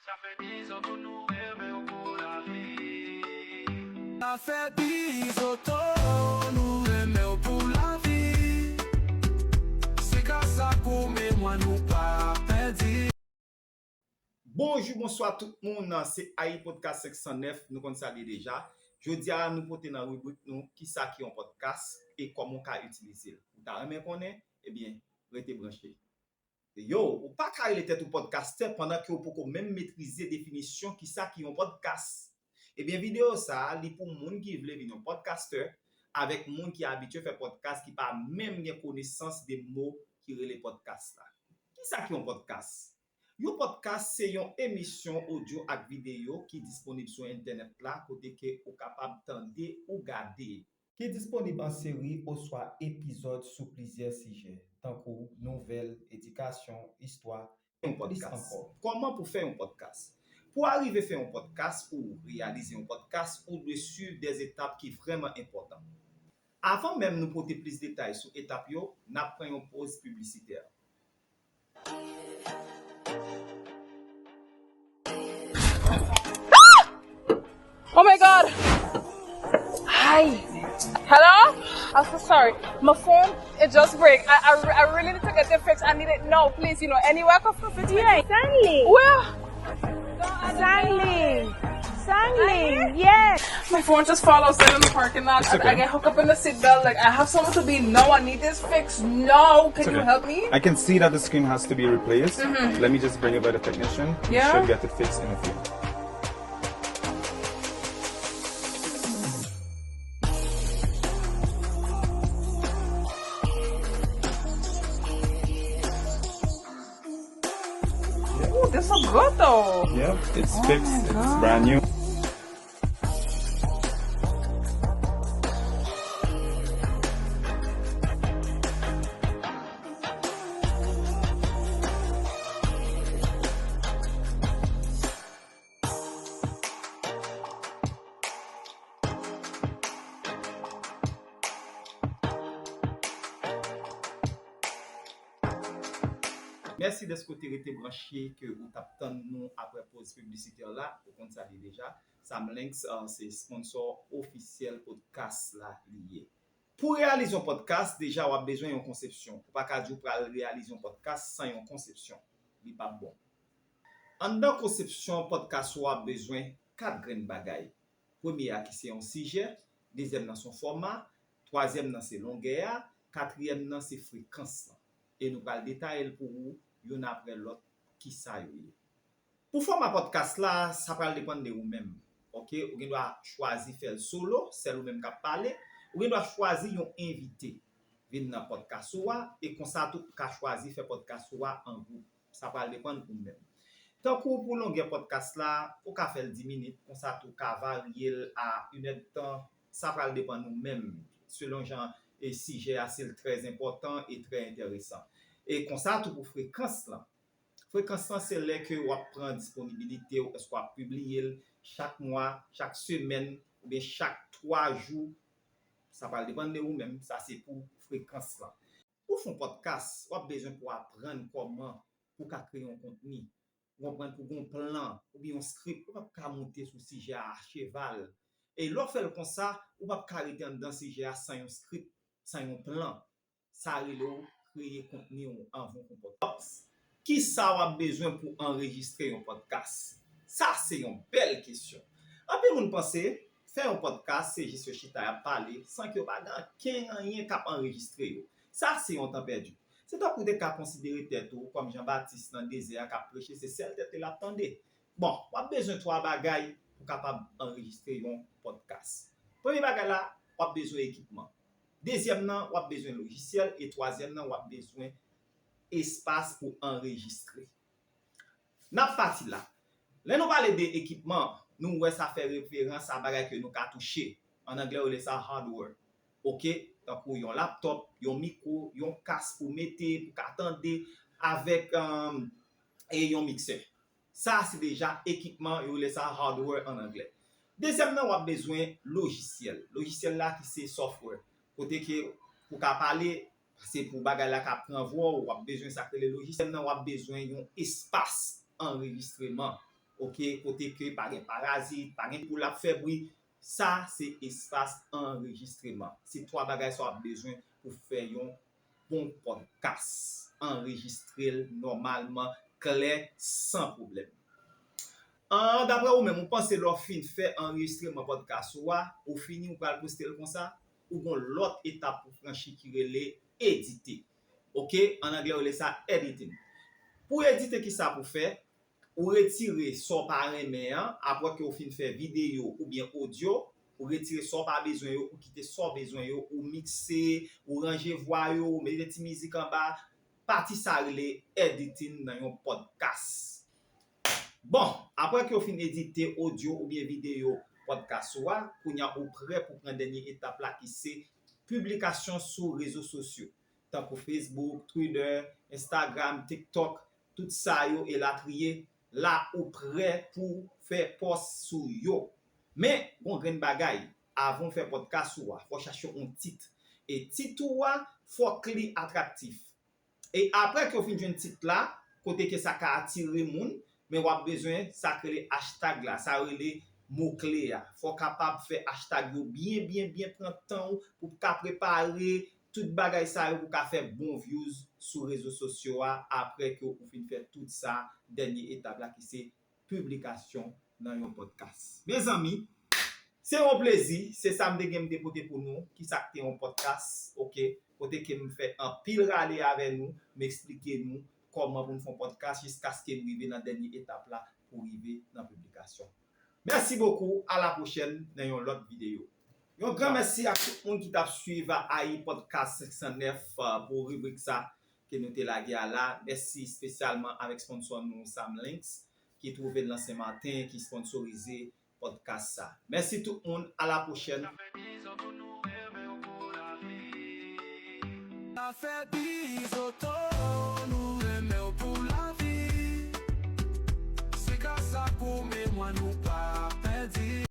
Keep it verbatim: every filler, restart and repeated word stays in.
Afè Bizoto, nou renmen w pou lavi. Afè Bizoto, nou renmen w pou lavi. Se gras ak ou, memwa nou pa pèdi. Bonjou, bonswa tout moun. Se Ayi Podcast senk san nèf, nou konn sa li deja. Jodi a, nou pote nan ribrik nou, kisa ki yon podcast e kòman w ka itilize l. Ou ta renmen konnen? Ebyen, rete branche. Yo, ou pa ka rele tèt ou pòdkastè pandan ke w poko menm metrize definisyon kisa ki yon podcast. Ebyen, videyo sa a, li pou moun ki vle vin yon pòdkastè, avèk moun ki abitye fè pòdkas ki pa menm gen konesans de mo ki rele pòdkas la. Kisa ki yon pòdkas? Yon pòdkas se yon emisyon odyo ak videyo ki disponib sou entènèt la, kote ke ou kapab tande ou gade. Ki disponib an seri oswa epizòd sou plizyè sijè, tankou nouvèl, edikasyon, istwa, e plis ankò. Kòman pou fè yon pòdkas? Pou w arive fè yon pòdkas, pou w reyalize yon pòdkas, ou dwe swiv de etap ki vrèman enpòtan. Avan menm nou pote plis detay sou etap yo, n ap pran yon poz piblisitè. Oh my god! Hi! Hello? I'm so sorry. My phone, it just break. I, I, I really need to get it fixed. I need it now, please. You know, anywhere I can fit it. Stanley! Where? Stanley! Stanley! Yes! My phone just fall outside in the parking lot. I, I get hooked up in the seat belt. Like, I have somewhere to be now. I need this fixed now. Can you help me? I can see that the screen has to be replaced. Let me just bring it by the technician. We Yeah. Should get it fixed in a few. Ooh, this look good though. Yep, it's fixed. It's brand new. Mèsi dèske w te rete branche, ke ou t ap tann nou apre poz piblisitè la. Ou konn sa li deja. Samlinks, uh, se sponsor ofisyèl podcast la li ye. Pou reyalize yon podcast, deja w ap bezwen yon konsepsyon. Ou pa ka di w pral reyalize yon podcast san yon konsepsyon. Li p ap bon. Anndan konsepsyon podcast ou a, w ap bezwen kat grenn bagay. Premye a ki se yon sijè, dezyèm nan se yon fòma, twazyèm nan se longè a, katriyèm nan se frekans lan. E nou pral detaye l pou ou youn apre lòt kisa yo ye. Pou fòma podcast la, sa pral depann de ou menm. Oke, ou gen dwa chwazi fè l solo, sèl ou menm k ap pale, ou gen dwa chwazi yon envite vin nan podcast ou a, e konsa tou ou ka chwazi fè podcast ou a an gwoup. Sa pral depann ou menm. Tankou pou longè podcast la, ou ka fè l dis minit, konsa tou ou ka varye l a inèdtan. Sa pral depann ou menm, selon jan e sijè a, si l trè enpòtan e trè enteresan. E konsa tou pou frekans lan. Frekans lan se lè ke w ap pran disponibilite w, èske w ap pibliye l chak mwa, chak semèn, oubyen chak twa jou. Sa pral depann de ou menm, sa se pou frekans lan. Pou fè yon podcast, w ap bezwen pou aprann kòman pou w ka kreye yon kontni. Ou konprann, pou gen yon plan oubyen yon script, ou p ap ka moute sou sijè a acheval. E lè w fè l konsa, ou p ap ka rete anndan sijè a san yon script, san yon plan. Sa rele w kreye kontni w anvan w fè yon podcast. Kisa w ap bezwen pou anrejistre yon podcast? Sa se yon bèl kesyon. Anpil moun panse fè yon podcast se jis yo chita y ap pale san ke yo pa gen ankenn anyen k ap anrejistre yo. Sa se yon tan pèdi. Se tankou w te ka konsidere tèt ou kòm Jan Batis nan dezè a k ap preche, se sèl tèt li l ap tande. Bon, w ap bezwen twa bagay pou w kapab anrejistre yon podcast. Premye bagay la, w ap bezwen ekipman. Dezyèm nan, w ap bezwen lojisyèl. E twazyèm nan, w ap bezwen espas pou anrejistre. N ap pati la. Lè nou pale de ekipman, nou wè sa fè referans a bagay ke nou ka touche. An anglè, yo rele sa hardware. Oke? Tankou yon laptòp, yon mikwo, yon kas pou mete, pou ka tande, avèk, um, e yon miksè. Sa se deja ekipman, yo rele sa hardware an anglè. Dezyèm nan, w ap bezwen lojisyèl. Lojisyèl la ki se software. Kote ke pou ka pale, se pou bagay la ka pran vwa w, w ap bezwen sa k rele lojisyèl nan, w ap bezwen yon espas anrejistreman. oke, kote ke pa gen parazit, pa gen poul ap fè bri. Sa se espas anrejistreman. Se twa bagay sa w ap bezwen pou fè yon bon pòdkas. Anrejistre l nòmalman, klè, san pwoblèm. An, daprè ou menm, ou panse lè w fin fè anrejistreman pòdkas ou a, ou fini, ou pral poste l konsa, ou gon lòt etap pou franchi ki rele edite. Oke, an anglè yo rele sa editing. Pou edite, ki sa pou fè? Ou retire sa w pa renmen an, apre ke w fin fè videyo oubyen odyo, ou retire sa w pa bezwen yo, ou kite sa w bezwen yo, ou mikse, ou ranje vwa yo, ou mete ti mizik anba, pati sa rele editing nan yon pòdkas. Bon, apre ke w fin edite odyo oubyen videyo pòdkas ou a, kounye a ou prè pou pran dènye etap la ki se piblikasyon sou rezo sosyo, tankou Facebook, Twitter, Instagram, TikTok, tout sa yo elatriye, la ou prè pou fè pòs sou yo. Men, gon grenn bagay, avan w fè pòdkas ou a, fò w chache yon tit. E tit ou a, fòk li atraktif. E apre ke w fin jwenn tit la, kote ke sa ka atire moun, men w ap bezwen sa k rele hashtag la, sa yo rele mo kle a. Fò w kapab fè hashtag yo byen, byen, byen, pran tan w pou w ka prepare tout bagay sa yo pou w ka fè bon views sou rezo sosyo a apre ke w fin fè tout sa, dènye etap la ki se piblikasyon nan yon pòdkas. Mezanmi, se yon plezi, se sa m te gen m te pote pou nou, ki sa k te yon pòdkas, oke, kote ke m fè anpil rale avè nou, m eksplike nou kòman pou n fè yon pòdkas jiskaske m rive nan dènye etap la pou rive nan piblikasyon. Mèsi bokou, a la pwochèn nan yon lòt videyo. Yon gran mèsi ak tout moun ki t ap swiv A I Podcast senk san nèf, uh, pou ribrik sa ke nou te lage a la. Mèsi espesyalman avèk sponsò nou, Sam Links, ki twouve l nan Senmaten, ki sponsorize pòdkas sa. Mèsi tout moun, a la pwochèn. Afè Bizoto, nou renmen w pou lavi. Se gras a ou memwa nou pa pèdi.